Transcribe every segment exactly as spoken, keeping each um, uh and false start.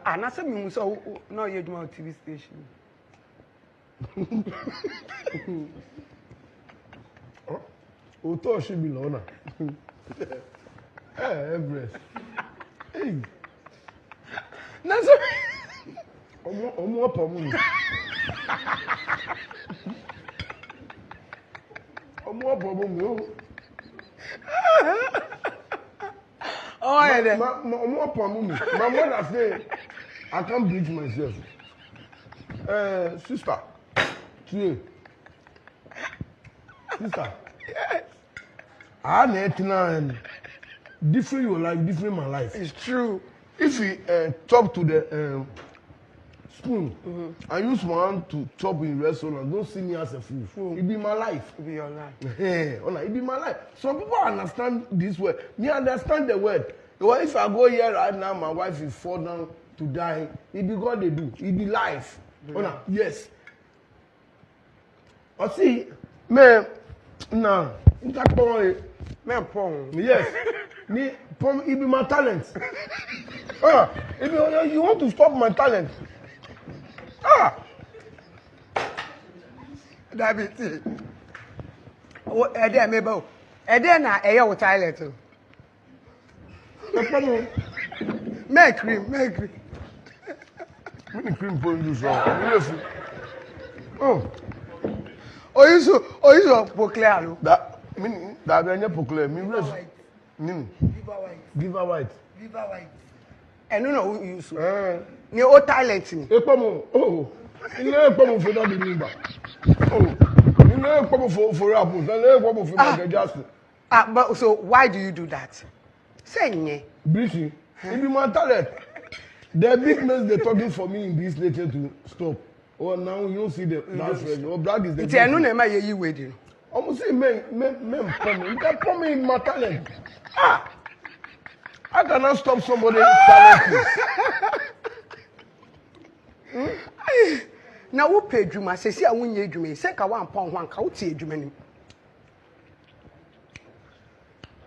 Ah, na sɛ mehu sɛ wo, wo, na woyɛ adwuma wɔ T V station. Otɔ shi bi lɛ ona. Eh, Everest. Ei. Na so. Ɔmo, ɔmo apamo mi. Ɔmo apamo mi o. Oh, yeah, then. Ma, ma, ɔmo apamo mi. My mother say I can't breathe myself. Eh, sister, tie. Sister. Yes. Ah, na ɛtena, um, different your life, different my life. It's true. If you, uh, talk to the, um, spoon, mm-hmm, and use my hand to chop in restaurant, don't see me as a fool. Fool. It be my life. It be your life. Eh, ona, it be my life. Some people understand this word. Me understand the word. Because if I go here right now, my wife will fall down to die. It be God dey do. It be life. Be life. Ona, yes. Ɔse, me, na, nka pɔn e. Me pɔn. Yes. Me pɔn, it be my talent. Ah, if you, you want to stop my talent. Ah. Dabi ti. O, ɛdeɛ meba o. Ɛdeɛ na ɛyɛ wo talent o. Ekpɔmɔ. Mɛɛ cream, mɛɛ cream. Mini cream po n-use o. Mi use. Oh. O-use, o-use Poclair alo? Da, mini, dabi, ɛnyɛ Poclair, mi use. Viva White. Mini. Viva White. Viva White. Viva White. Ɛno na o-use. Eh. Ni o talent ni. Ekpɔmɔ. Oh. Ile ekpɔmɔ fo dabi mi ba. Oh. Ile ekpɔmɔ fo, fo rap. Ile ekpɔmɔ fo Michael Jackson. Ah, but so why do you do that? Say nye. Britain, it be my talent. The big men dey talking for me in this nature to stop. Oh, now you see the, that's right. Oh, black is the. Nti ɛno na ɛma yɛyi wedding. Ɔmo say men, men, men pɔn mi. Nka pɔn mi in my talent. Ah! I cannot stop somebody talent. Hmm? Ai, na wopɛ adwuma, sɛsi a wonyɛ adwuma yi, sɛ nka woampɔn ho a, nka wote adwuma no mu.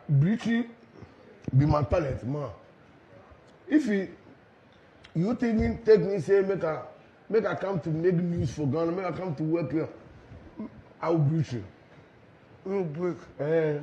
Britain be my talent, ma. If you, you even take me, say, make I, make I come to make news for Ghana, make I come to work here, I will Britain. You break. Eh.